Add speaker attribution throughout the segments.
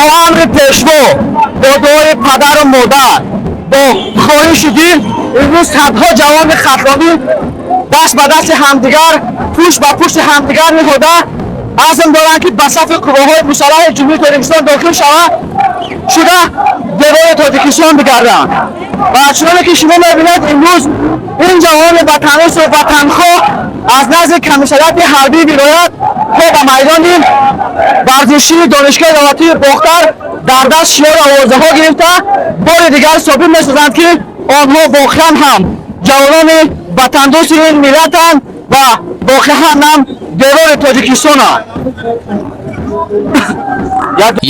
Speaker 1: Бо амри Пешво, бо дуои падару модар, бо хоҳиши дил имрӯз садҳо ҷавони хатлонӣ даст ба дасти ҳамдигар, пушт ба пушти ҳамдигар ниҳода, азм доранд, ки ба сафи қувваҳои мусаллаҳи Ҷумҳурии Тоҷикистон дохил шаванд, шуда девори Тоҷикистон бигарданд. Ва чуноне ки шумо мебинед, имрӯз ин ҷавони ватандӯсту ватанхоҳ аз назди комиссариати ҳарбии вилоят то ба майдони варзишии Донишгоҳи давлатии Бохтар дар даст шиёру овозаҳо гирифта, бори дигар собит месозанд, ки онҳо воқеан ҳам ҷавонони ватандӯсти ин миллатанд ва воқеан ҳам девори Тоҷикистонанд.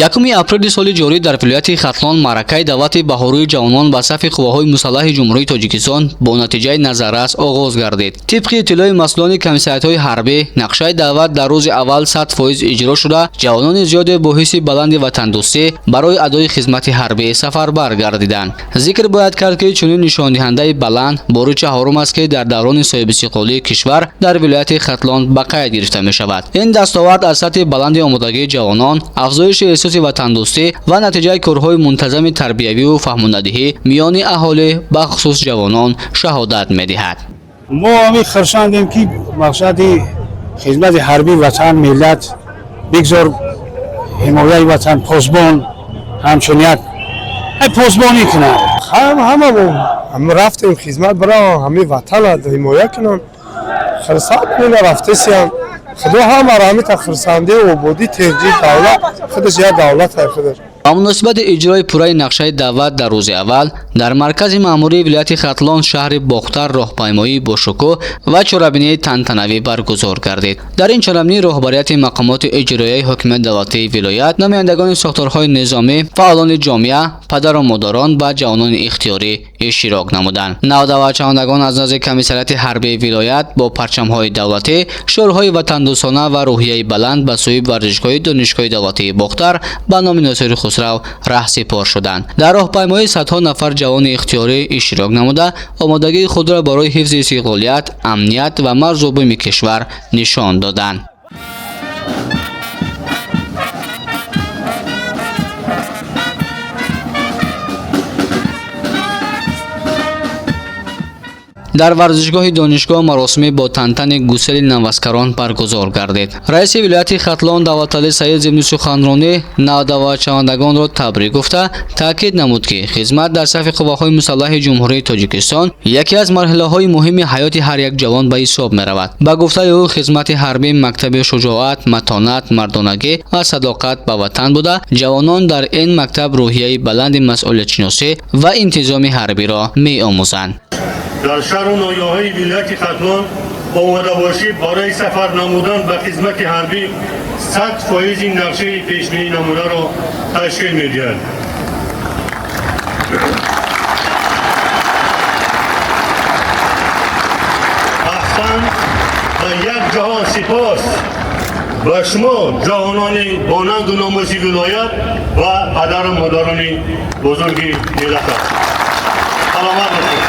Speaker 2: Якуми апрели соли ҷорӣ дар вилояти Хатлон маъракаи даъвати баҳории ҷавонон ба сафи қувваҳои мусаллаҳи Ҷумҳурии Тоҷикистон бо натиҷаи назаррас оғоз гардид. Тибқи иттилои масъулони комиссариятҳои ҳарбӣ, нақшаи даъват дар рӯзи аввал 100% иҷро шуда, ҷавонони зиёде бо ҳисси баланди ватандӯстӣ барои адои хизмати ҳарбӣ сафарбар гардиданд. Зикр бояд кард, ки чунин нишондиҳандаи баланд бори чаҳорум аст, ки дар даврони соҳибистиқлолии кишвар дар вилояти Хатлон ба қайд гирифта мешавад. Ин дастовард аз сатҳи баланди омодагии ҷавонон, афзоиши эҳсоси ватандӯстӣ ва натиҷаи корҳои мунтазами тарбиявию фаҳмондадиҳӣ миёни аҳолӣ, бахусус ҷавонон, шаҳодат медиҳад.
Speaker 3: Мо ҳамин хурсандем, ки мақсади хизмати ҳарбии ватан, миллат, бигзор ҳимояи ватан, посбон, ҳамчун як посбонӣ кунанд.
Speaker 4: Ҳама рафтем хизмат барам, ҳамин ватана ҳимоя кунам. Хурсанд мена рафтесиям. Худо ҳамаро ҳамита хурсандию ободӣ, тинҷӣ, давлат худаш як давлат худаш.
Speaker 2: Ба муносибати иҷрои пурраи нақшаи даъват дар рӯзи аввал дар маркази маъмурии вилояти Хатлон, шаҳри Бохтар, роҳпаймоии бошукӯҳ ва чорабинии тантанавӣ баргузор гардид. Дар ин чорабинӣ роҳбарияти мақомоти иҷроияи ҳокимияти давлатии вилоят, намояндагони сохторҳои низомӣ, фаъолони ҷомеа, падару модарон ва ҷавонони ихтиёрӣ иштирок намуданд. Навдаъватшавандагон аз назди комиссариати ҳарбии вилоят бо парчамҳои давлатӣ, шиорҳои ватандӯстона ва рӯҳияи баланд ба сӯи варзишгоҳи Донишгоҳи давлатии Бохтар ба номи Носири Хусрав раҳсипор шуданд. Дар роҳпаймоӣ садҳо нафар ҷавони ихтиёрӣ иштирок намуда, омодагии худро барои ҳифзи истиқлолият, амният ва марзу буми кишвар нишон доданд. Дар варзишгоҳи донишгоҳ маросими бо тантани гусели наваскарон баргузор гардид. Раиси вилояти Хатлон Давлаталӣ Саид зимни суханронӣ навдаъватшавандагонро табрик гуфта, таъкид намуд, ки хизмат дар сафи қувваҳои мусаллаҳи Ҷумҳурии Тоҷикистон яке аз марҳилаҳои муҳими ҳаёти ҳар як ҷавон ба ҳисоб меравад. Ба гуфтаи ӯ, хизмати ҳарбӣ мактаби шуҷоат, матонат, мардонагӣ ва садоқат ба ватан буда, ҷавонон дар ин мактаб рӯҳияи баланди масъулиятшиносӣ ва интизоми ҳарбиро меомӯзанд.
Speaker 5: Дар шаҳру ноҳияҳои вилояти Хатлон омодабошӣ барои сафар намудан ба хизмати ҳарбӣ 100 фоизи нақшаи пешбинӣ намударо ташкил медиҳад. Аҳсан ва як ҷаҳон сипос ба шумо, ҷавонони бонангу номуси вилоят ва падару модарони бузурги миллат. Саломат бошед.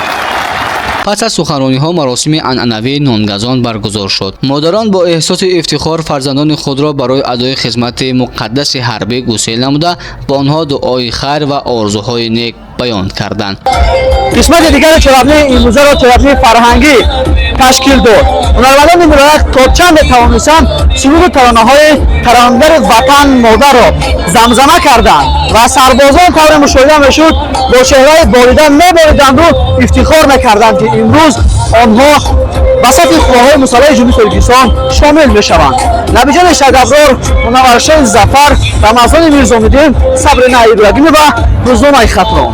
Speaker 2: Пас аз суханрониҳо маросими анъанавии нонгазон баргузор шуд. Модарон бо эҳсоси ифтихор фарзандони худро барои адои хизмати муқаддаси ҳарбӣ гусел намуда, ба онҳо дуои хайр ва орзуҳои нек баён карданд.
Speaker 1: Қисмати дигари чорабинии имрӯзаро чорабинии фарҳангӣ ташкил дод. Ҳунармандони вилоят то чанде тавонистанд суруду таронаҳои таронагари ватан модарро замзама карданд ва сарбозон, тавре мушоҳида мешуд, бо чеҳраи болида мебориданду ифтихор мекарданд, ки имрӯз онҳо ба сафи қувваҳои мусаллаҳи Ҷумҳурии Тоҷикистон шомил мешаванд. Набиҷони Шадаброр, Мунавваршоҳи Зафар, Рамазони Мирзомиддин, Сабрина Ибрагимова, рӯзномаи Хатлон.